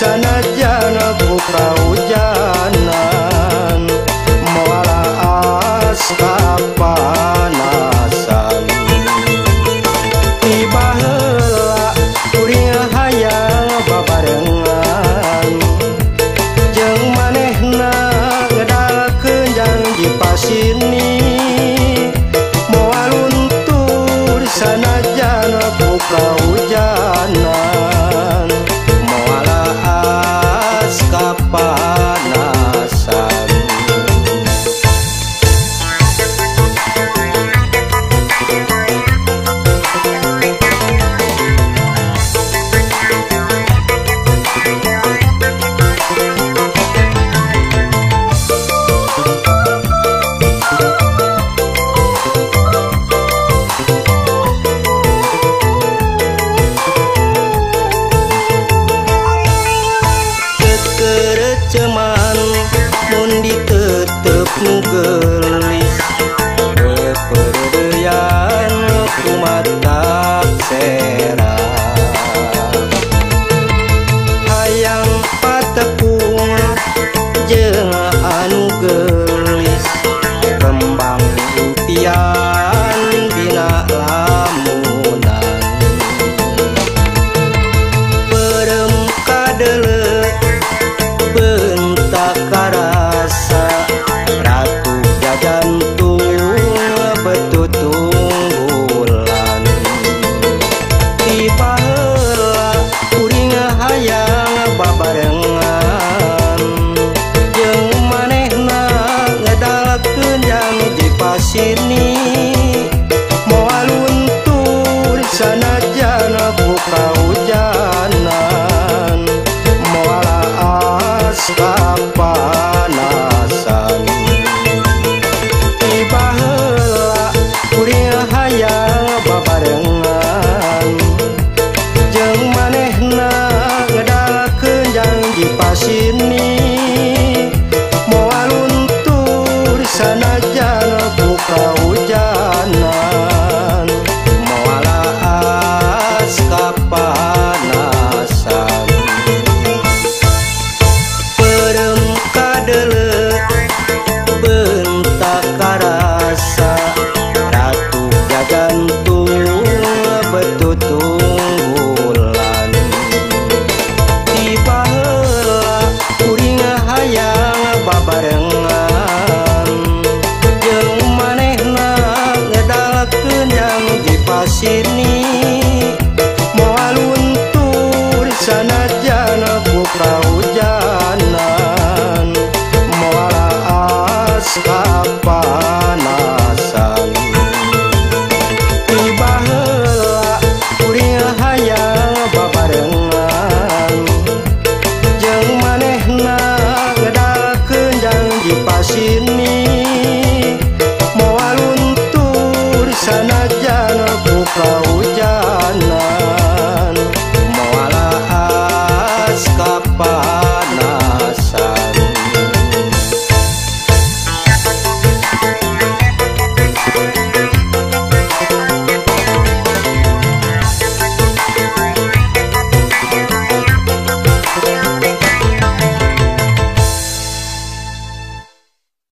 Sanajan ku kahujanan moal aas kapanasan. Ti baheula kuring hayang babarengan jeung manehna ngedalkeun janji pasini moal luntur sanajan ku kahujanan moal aas kapanasan. Ceman mun ditetep nu geulis pepereuyan ku mata serang hayang patepung jeung anu geulis kembang impian dina lamunan perem kadeuleu bentak karasa ratu jajantung betutunggulan. Ti baheula kuring hayang babarengan jeung manehna ngedalkeun janji pasini moal luntur sanajan ku kahujanan moal aas kapanasan. Ti baheula kuring hayang babarengan jeung manehna ngedalkeun janji pasini moal luntur sanajan ku kahujanan moal aas kapanasan. Perem kadeuleu bentak karasa ratu jajantung betutunggulan. Ti baheula kuring hayang babarengan jeung manehna ngedalkeun janji pasini moal luntur sanajan ku kahujanan moal aas kapanasan. Ti baheula kuring hayang babarengan jeung manehna ngedalkeun janji pasini moal luntur sanajan ku kahujanan.